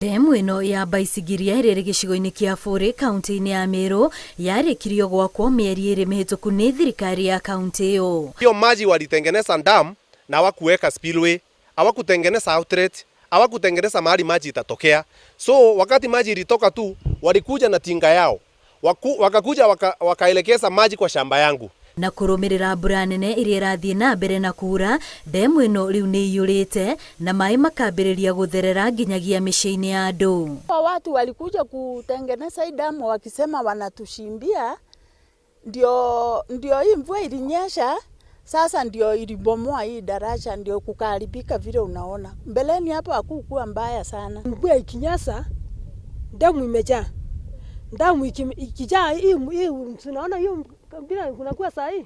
Ndemu ĩno ya Baisigiria ĩrĩa ĩrĩ gĩcigo-inĩ kĩa Bũrĩ kaunti-inĩ ya Meru yarĩkirio gwakwo mĩeri ĩrĩ mĩhĩtũku nĩ thirikari ya kaunti ĩyo. Hiyo maji walitengeneza dam na hawakuweka spillway, hawakutengeneza outlet, hawakutengeneza mahali maji itatokea. So wakati maji ilitoka tu walikuja na tinga yao wakakuja wakaelekeza maji kwa shamba yangu. Na kũrũmĩrĩra mbura nene ĩrĩa ĩrathiĩ na mbere na kura, ndemu ĩno rĩu nĩ iyũrĩte na maĩ makambĩrĩria gũtherera nginyagia mĩciĩ-inĩ ya andũ. Watu walikuja kutengeneza hii damu wakisema wanatuchimbia, ndio hii mvua ilinyesha sasa ndio ilibomoa hii daraja, ndio kukaharibika vile unaona. Mbeleni hapo hakukuwa mbaya sana. Mvua ikinyesha damu imejaa, damu ikijaa hii tunaona hiyo bila kunakuwa saa hii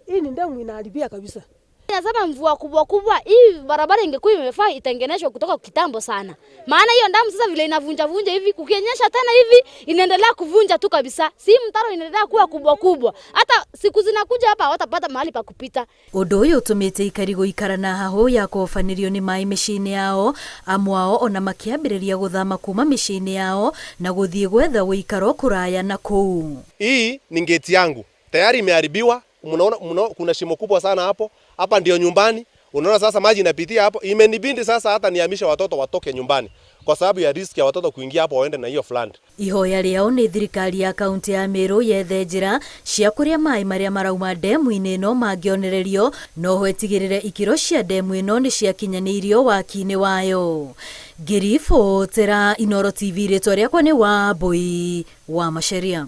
hii ni damu inaharibia kabisa. Nasema mvua kubwa kubwa hii barabara ingekuwa imefaa itengenezwe kutoka kitambo sana. Maana hiyo damu sasa vile inavunja vunja hivi, kukinyesha tena hivi inaendelea kuvunja tu kabisa. Si mtaro inaendelea kuwa kubwa kubwa. Hata siku zinakuja hapa hawatapata mahali pa kupita. Ũndũ ũyũ ũtũmĩte aikari gũikara na hahũ ya kũhobanĩrio nĩ maĩ mĩciĩ-inĩ yao, amwe ao ona makĩambĩrĩria gũthama kuma mĩciĩ-inĩ yao na gũthiĩ gwetha ũikaro kũraya na kũu. Hii ni gate yangu tayari imeharibiwa. Mnaona, kuna shimo kubwa sana hapo. Hapa ndio nyumbani. Unaona sasa maji inapitia hapo. Imenibidi sasa hata nihamishe watoto watoke nyumbani kwa sababu ya risk ya watoto kuingia hapo waende na hiyo flood. Ihoya rĩao nĩ thirikari ya kaunti ya Meru yethe njĩra cia kũrĩa maĩ marĩa marauma ndemu-inĩ ĩno mangĩonererio, noho ĩtigĩrĩre ikĩro cia ndemu ĩno nĩ ciakinyanĩirio waki-inĩ wayo. Ngĩribotera Inooro TV, rĩtwa rĩakwa nĩ Wambui wa Macharia.